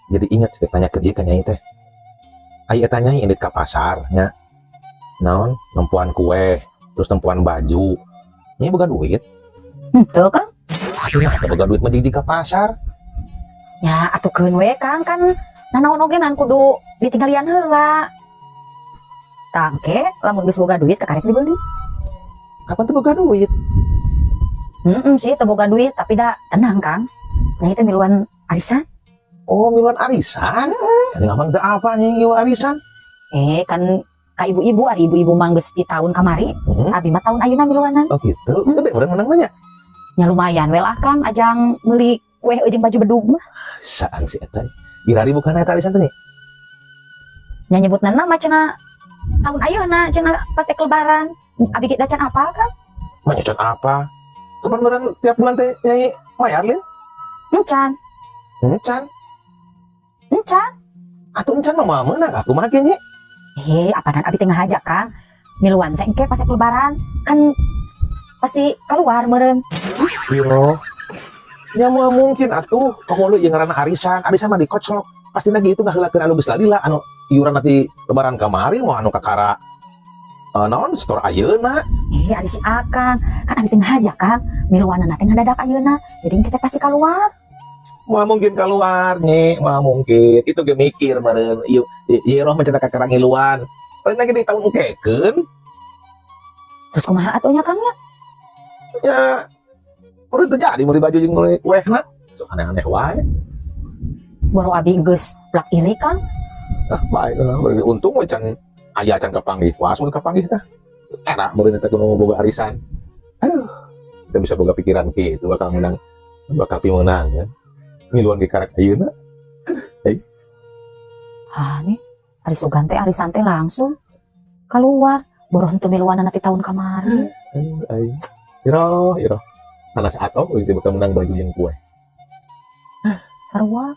Jadi ingat teh tanya ke dia ka Nyai teh. Ai eta Nyai indit ka pasar nya. Naon, nempoan kue, terus nempoan baju. Nyai boga duit? Henteu, Kang. Aduh, nah teh boga duit mah di ka pasar. Ya atuh keun we, Kang, kan nanaon oge nan kudu ditinggalian heula. Tangke lamun geus boga duit kakarek dibeli. Kapan teh boga duit? Heeh sih, teu boga duit, tapi da tenang, Kang. Nyai teh miluan arisan. Oh, miluan arisan? Anjing, ngomong teh apa anjing miluan arisan? Eh, kan ka ibu-ibu, ari ibu-ibu mah geus di tahun kamari, abi mah tahun ayeuna miluanan. Oh gitu. Gede urang menang banyak. Ya lumayan we lah, Kang, ajang meuli kue jeung baju bedug mah. Saan si eta? Irari bukan eta arisan teh nih? Nya nyebutna nama cenah tahun ayeuna cenah pas ek lebaran. Abi ge da can apal, Kang. Mah can apa? Kapan barang tiap bulan teh Nyai mayar lin? Encan. Encan. Encan. Atuh encan mah moal meunang aku mah ge, Nyi. Eh, apanan abi teh ngahajak, Kang. Miluan teh engke pas ek lebaran kan pasti keluar meureun. Biro. Ya moal mungkin atuh. Komo lu ieu ngaranna arisan, arisan mah dikoclok. Pasti lagi itu ngaheulakeun anu geus lalila, anu iuran nanti lebaran kamari mau anu kakara naon setor ayeuna. Eh, ari si Akang, kan abi teh ngahajak, Kang. Miluanna teh ngadadak ayeuna. Jadi engke teh pasti keluar. Moal mungkin keluar, Nyi, moal mungkin. Itu ge mikir meureun. Ieu ieu roh mencetak kakara ngiluan. Paling lagi di tahun engkekeun. Terus kumaha atuh nya, Kang, nya? Ya udah terjadi meuli baju jeung meuli kue na. Sok aneh-aneh wae. Boro abi geus plak ili, Kang. Ah, baik lah. Beri untung we can aya can kapanggih. Wah, mun kapanggih tah. Era meureun eta kudu boga arisan. Aduh, kita bisa boga pikiran kitu bakal menang, bakal pimenang ya. Ngiluan di karek ayeuna. Ah, nih, ari sugan teh arisan teh langsung keluar. Boro henteu miluanna nanti tahun kamari. Aduh, aing. Iro, iro. Mana saat oh, itu bakal menang baju yang kue. Sarua.